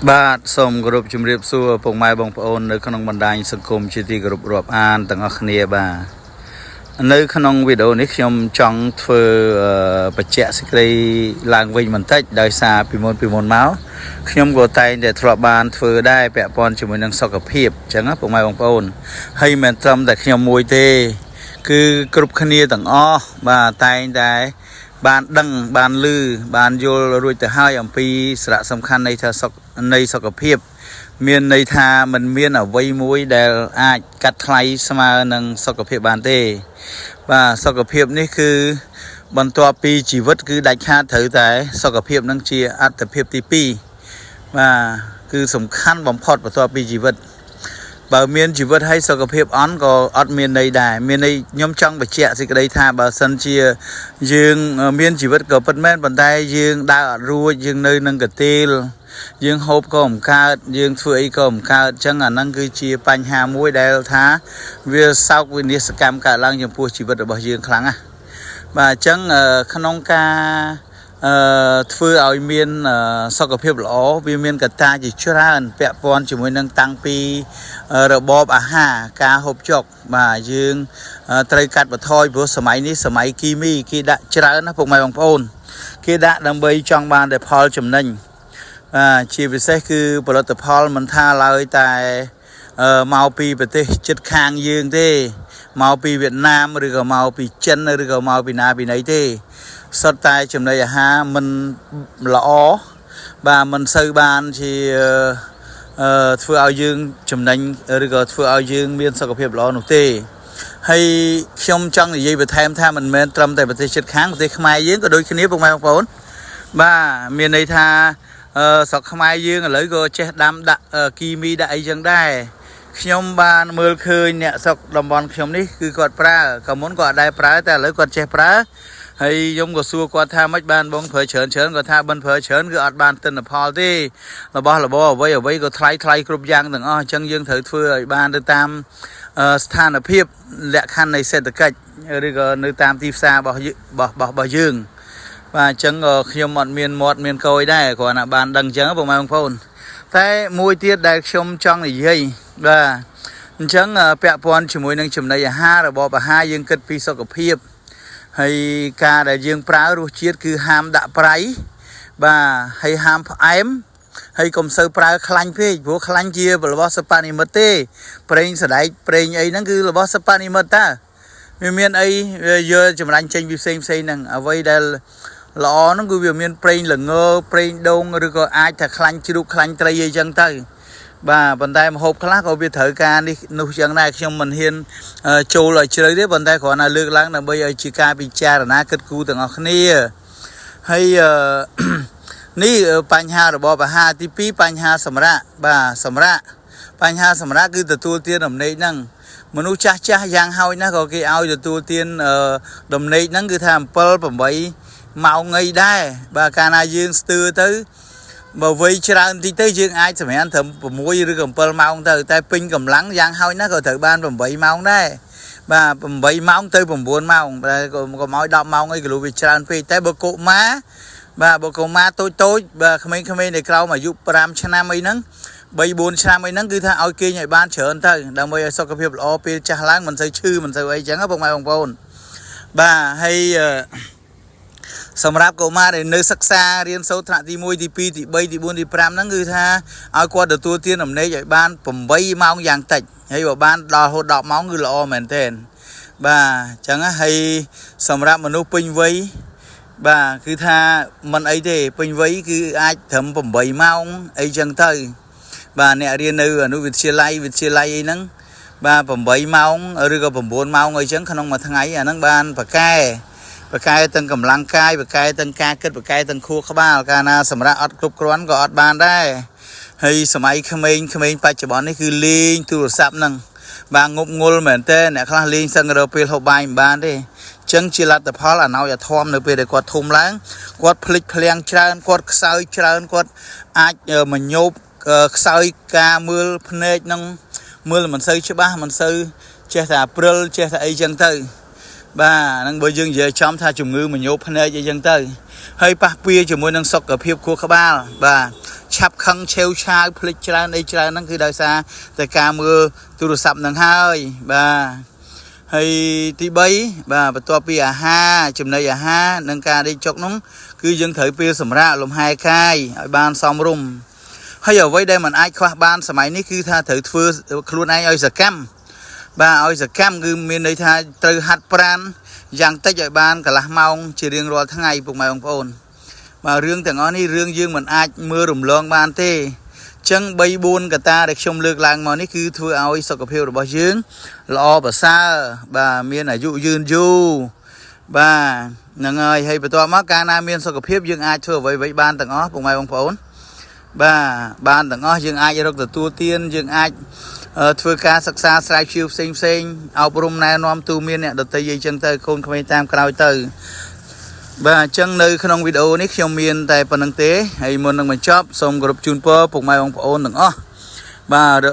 បាទសូមគោរពជំរាបសួរពុកម៉ែបងប្អូននៅក្នុងបណ្ដាញសង្គមជាទីគោរពរាប់អានទាំងអស់គ្នាបាទនៅក្នុងវីដេអូនេះខ្ញុំចង់ធ្វើបញ្ជាក់សេចក្តីឡើងវិញបន្តិចដោយសារពីមុនមកខ្ញុំក៏តែងតែធ្លាប់បានធ្វើដែរពាក់ព័ន្ធជាមួយនឹងសុខភាពអញ្ចឹងណាពុកម៉ែបងប្អូនហើយមិនត្រឹមតែខ្ញុំមួយទេ គឺគ្រប់គ្នាទាំងអស់បាទតែងតែបានដឹងបានឮបានយល់រួចទៅហើយអំពីសារៈសំខាន់នៃថាសុខនៃសុខភាព មានន័យថាมันមានអ្វីមួយដែលអាចកាត់ថ្លៃស្មើនឹងសុខភាពបានទេ បាទសុខភាពនេះគឺបន្ទាប់ពីជីវិតគឺដាច់ខាតត្រូវតែសុខភាពនឹងជាអត្ថភាពទី2បាទគឺសំខាន់បំផុតបន្ទាប់ពីជីវិត បើមានជីវិតហើយសុខភាពអន់ក៏អត់មានន័យដែរមានន័យខ្ញុំចង់បញ្ជាក់សេចក្តីថាបើសិនជាយើងមានជីវិតក៏ពិតមែនប៉ុន្តែយើងដើរអត់រួចយើងនៅនឹងកទេលយើងហូបក៏មិនកើតយើងធ្វើអីក៏មិនកើតអញ្ចឹងអាហ្នឹងគឺជាបញ្ហាមួយដែលថាវាសោកវិនាសកម្មកើតឡើងចំពោះជីវិតរបស់យើងខ្លាំងណាស់បាទអញ្ចឹងក្នុងការអឺធ្វើឲ្យមានសុខភាពល្អវាមានកត្តាជាច្រើនពាក់ព័ន្ធជាមួយនឹងតាំងពីរបបអាហារការហូបចុកបាទយើងត្រូវកាត់បន្ថយព្រោះសម័យនេះសម័យគីមីគេដាក់ច្រើនណាស់ពុកម៉ែបងប្អូនគេដាក់ដើម្បីចង់បានតែផលចំណេញបាទជាពិសេសគឺផលិតផលមិនថាឡើយតែមកពីប្រទេសជិតខាងយើងទេមកពីវៀតណាមឬក៏មកពីចិនឬក៏មកពីណាពីណីទេសុទ្ធតែចំណីអាហារមិនល្អបាទមិនសូវបានជាធ្វើឲ្យយើងចំណេញឬក៏ធ្វើឲ្យយើងមានសុខភាពល្អនោះទេហើយខ្ញុំចង់និយាយបន្ថែមថាមិនមែនត្រឹមតែប្រទេសជិតខាងប្រទេសខ្មែរយើងក៏ដូចគ្នាពុកម៉ែបងប្អូនបាទមានន័យថាស្រុកខ្មែរយើងឥឡូវក៏ចេះដាំដាក់គីមីដាក់អីចឹងដែរខ្ញុំបានមើលឃើញអ្នកស្រុកតំបន់ខ្ញុំនេះគឺគាត់ប្រើកាលមុនគាត់អត់ដែរប្រើតែឥឡូវគាត់ចេះប្រើហើយខ្ញុំក៏សួរគាត់ថាម៉េចបានបងប្រើច្រើនច្រើនគាត់ថាមិនប្រើច្រើនគឺអត់បានទិន្នផលទេរបស់របរអ្វីអ្វីក៏ថ្លៃថ្លៃគ្រប់យ៉ាងទាំងអស់អញ្ចឹងយើងត្រូវធ្វើឲ្យបានទៅតាមស្ថានភាពលក្ខខណ្ឌនៃសេដ្ឋកិច្ចឬក៏នៅតាមទីផ្សាររបស់របស់របស់យើង បាទអញ្ចឹងក៏ខ្ញុំអត់មានមាត់មានកយដែរគ្រាន់តែបានដឹងអញ្ចឹងបងប្អូនតែមួយទៀតដែលខ្ញុំចង់និយាយបាទអញ្ចឹងពាក់ព័ន្ធជាមួយនឹងចំណីអាហាររបបអាហារយើងគិតពីសុខភាពហើយការដែលយើងប្រើរសជាតិគឺហាមដាក់ប្រៃបាទហើយហាមផ្អែមហើយកុំសូវប្រើខ្លាញ់ពេកព្រោះខ្លាញ់ជារបស់សពនិមិត្តទេប្រេងសដែកប្រេងអីហ្នឹងគឺរបស់សពនិមិត្តតាវាមានអីវាយកចម្រាញ់ចេញពីផ្សេងផ្សេងហ្នឹងអ្វីដែលល្អហ្នឹងគឺវាមានប្រេងល្ងប្រេងដូងឬក៏អាចថាខ្លាញ់ជ្រូកខ្លាញ់ត្រីអីចឹងទៅបាទប៉ុន្តែម្ហូបខ្លះក៏វាត្រូវការនេះនោះចឹងដែរខ្ញុំមិនហ៊ានចូលឲ្យជ្រៅទេប៉ុន្តែគ្រាន់តែលើកឡើងដើម្បីឲ្យជាការពិចារណាគិតគូរទាំងអស់គ្នាហើយនេះបញ្ហារបបអាហារទី2បញ្ហាសម្រាកបាទសម្រាកបញ្ហាសម្រាកគឺទទួលទានដំណេកហ្នឹងមនុស្សចាស់ចាស់យ៉ាងហោចណាស់ក៏គេឲ្យទទួលទានដំណេកហ្នឹងគឺថា7 8ម៉ោងអីដែរបាទកាលណាយើងស្ទើរទៅបើវ័យច្រើនតិចទៅយើងអាចសម្រានត្រឹម6ឬក៏7ម៉ោងទៅតែពេញកម្លាំងយ៉ាងហោចណាស់ក៏ត្រូវបាន8ម៉ោងដែរបាទ8ម៉ោងទៅ9ម៉ោងតែកុំឲ្យ10ម៉ោងអីគីឡូវាច្រើនពេកតែបើកុមារបាទបើកុមារតូចតូចបាទក្មេងៗនៅក្រោមអាយុ5ឆ្នាំអីហ្នឹង3 4ឆ្នាំអីហ្នឹងគឺថាឲ្យគេងឲ្យបានច្រើនទៅដើម្បីឲ្យសុខភាពល្អពេលចាស់ឡើងមិនសូវឈឺមិនសូវអីចឹងណាពុកម៉ែបងប្អូនបាទហើយសម្រាប់កុមារដែលនៅសិក្សារៀនសូត្រថ្នាក់ទី1ទី2ទី3ទី4ទី5ហ្នឹងគឺថាឲ្យគាត់ទទួលទានដំណេកឲ្យបាន8ម៉ោងយ៉ាងតិចហើយបើបានដល់រហូត10ម៉ោងគឺល្អមែនទែនបាទអញ្ចឹងហើយសម្រាប់មនុស្សពេញវ័យបាទគឺថាមិនអីទេពេញវ័យគឺអាចត្រឹម8ម៉ោងអីចឹងទៅបាទអ្នករៀននៅអនុវិទ្យាល័យវិទ្យាល័យអីហ្នឹងបាទ8ម៉ោងឬក៏9ម៉ោងអីចឹងក្នុងមួយថ្ងៃអាហ្នឹងបានប្រកែប្រកែទាំងកម្លាំងកាយប្រកែទាំងការគិតប្រកែទាំងខួរក្បាលកាលណាសម្រាប់អត់គ្រប់គ្រាន់ក៏អត់បានដែរហើយសម័យក្មេងក្មេងបច្ចុប្បន្ននេះគឺលេងទូរស័ព្ទហ្នឹងបាទងប់ងល់មែនតើអ្នកខ្លះលេងសឹងរកពេលហូបបាយមិនបានទេចឹងជាលទ្ធផលអាណោចអាធំនៅពេលដែលគាត់ធំឡើងគាត់ភ្លេចភ្លាំងច្រើនគាត់ខ្សោយច្រើនគាត់អាចមញោបខ្សោយការមើលភ្នែកនឹងមើលមិនសូវច្បាស់មិនសូវចេះតែព្រិលចេះតែអីចឹងទៅបាទហ្នឹងបើយើងនិយាយចំថាជំងឺមញោបភ្នែកអីចឹងទៅហើយប៉ះពៀជាមួយនឹងសុខភាពខួរក្បាលបាទ ឆាប់ខឹងឆេវឆាវភ្លេចច្រើនអីច្រើនហ្នឹងគឺដោយសារតែការមើលទូរស័ព្ទហ្នឹងហើយបាទហើយទី3បាទបន្ទាប់ពីអាហារចំណីអាហារនិងការដេកចុកនោះគឺយើងត្រូវពេលសម្រាកលំហែកាយឲ្យបានសមរម្យហើយអ្វីដែលมันអាចខ្វះបានសម័យនេះគឺថាត្រូវធ្វើខ្លួនឯងឲ្យសកម្មបាទឲ្យសកម្មគឺមានន័យថាត្រូវហាត់ប្រាណយ៉ាងតិចឲ្យបានកន្លះម៉ោងជារៀងរាល់ថ្ងៃពុកម៉ែបងប្អូនបាទរឿងទាំងអស់នេះរឿងយើងមិនអាចមើលរំលងបានទេចឹង3 4កត្តាដែលខ្ញុំលើកឡើងមកនេះគឺធ្វើឲ្យសុខភាពរបស់យើងល្អប្រសើរបាទមានអាយុយឺនយូរបាទហ្នឹងហើយហើយបន្ទាប់មកកាលណាមានសុខភាពយើងអាចធ្វើអ្វីៗបានទាំងអស់ពុកម៉ែបងប្អូនបាទបានទាំងអស់យើងអាចរកទទួលទានយើងអាចធ្វើការសិក្សាស្រាវជ្រាវផ្សេងផ្សេងអប់រំណែនាំទូមានអ្នកដទៃអីចឹងទៅកូនក្មេងតាមក្រោយទៅបាទអញ្ចឹងនៅក្នុងវីដេអូនេះខ្ញុំមានតែប៉ុណ្្នឹងទេហើយមុននឹងបញ្ចប់សូមគោរពជូនពរពុកម៉ែបងប្អូនទាំងអស់បាទ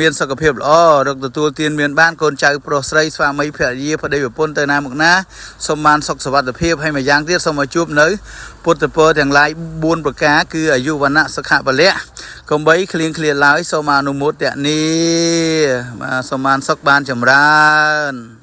មានសុខភាពល្អរកទទួលទានមានបានកូនចៅប្រុសស្រីស្វាមីភរិយាប្តីប្រពន្ធទៅណាមកណាសូមបានសុខសុវត្ថិភាពហើយម្យ៉ាងទៀតសូមឲ្យជួបនៅពុទ្ធពរទាំងឡាយ4ប្រការគឺអាយុវណ្ណៈសុខៈពលៈកុំបីឃ្លៀងឃ្លាតឡើយសូមអនុមោទនាបាទសូមបានសុខបានចម្រើន។